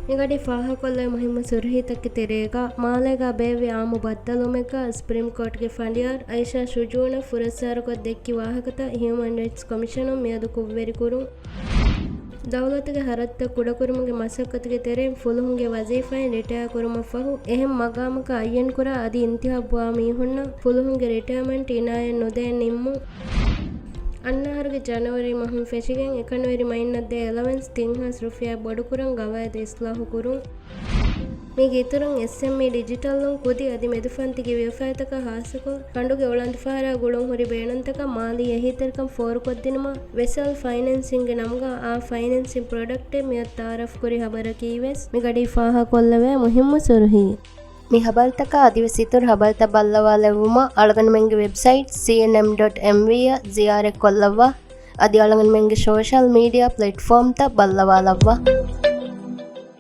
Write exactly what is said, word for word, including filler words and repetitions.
މިގަޑީ ފާހަގަކޮށްލެވޭ މުހިއްމު ސުރުހީތަކެއް ތެރޭގަ، މާލޭގަ ބޭއްވި އާއްމު ބައްދަލުވުމެއްގަ ސްޕްރީމް ކޯޓްގެ ފަނޑިޔާރު އައިޝާ ޝުޖޫއަށް ފުރައްސާރަކޮށް ދެއްކި ވާހަކަތައް ހިއުމަން ރައިޓްސް ކޮމިޝަނުން މިއަދު ކުށްވެރިކުރުން. ދައުލަތުގެ ހަރަދުތައް ކުޑަކުރުމުގެ މަސައްކަތުގެ ތެރެއިން ފުލުހުންގެ ވަޒީފާއިން ރިޓަޔާ ކުރުމަށްފަހު، އެހެން މަގާމަކަށް އައްޔަންކުރާ އަދި އިންތިހާބުވާ މީހުންނަށް ފުލުހުންގެ ރިޓަޔަމަންޓް އިނާޔަތް ނުދޭން ނިންމުން. އަންނަ އަހަރުގެ ޖަނަވަރީ މަހުން ފެށިގެން އެކަނިވެރި މައިންނަށް ދޭ އެލަވެންސް ތިން ހާސް ރުފިޔާ ބޮޑުކުރަން ގަވާއިދު އިސްލާހު ކުރުން. މީގެ އިތުރުން، އެސްއެމްއީ ޑިޖިޓަލުން ކުދި އަދި މެދުފަންތިގެ ވިޔަފާރިތަކަށް ހާއްސަކޮށް، ކަނޑުގެ އުޅަނދުފަހަރާ ގުޅުން ހުރި ބޭނުންތަކަށް މާލީ އެހީތެރިކަން ފޯރުކޮށްދިނުމަށް، ވެސަލް ފައިނޭންސިންގގެ ނަމުގަ އާ ފައިނޭންސިން ޕްރޮޑަކްޓެއް މިއަދު ތައާރަފްކުރި ހަބަރަކީވެސް މިގަޑީ ފާހަގަކޮށްލެވޭ މުހިއްމު ސުރުހީ. މި ހަބަރުތަކާ އަދިވެސް އިތުރު ހަބަރުތައް ބައްލަވާލެއްވުމަށް އަޅުގަނޑުމެންގެ ވެބްސައިޓް ސީއެންއެމް ޑޮޓް އެމްވީ އަށް ޒިޔާރަތްކޮށްލައްވާ. އަދި އަޅުގަނޑުމެންގެ ސޯޝަލް މީޑިއާ ޕްލެޓްފޯމްތައް ބައްލަވާލައްވާ.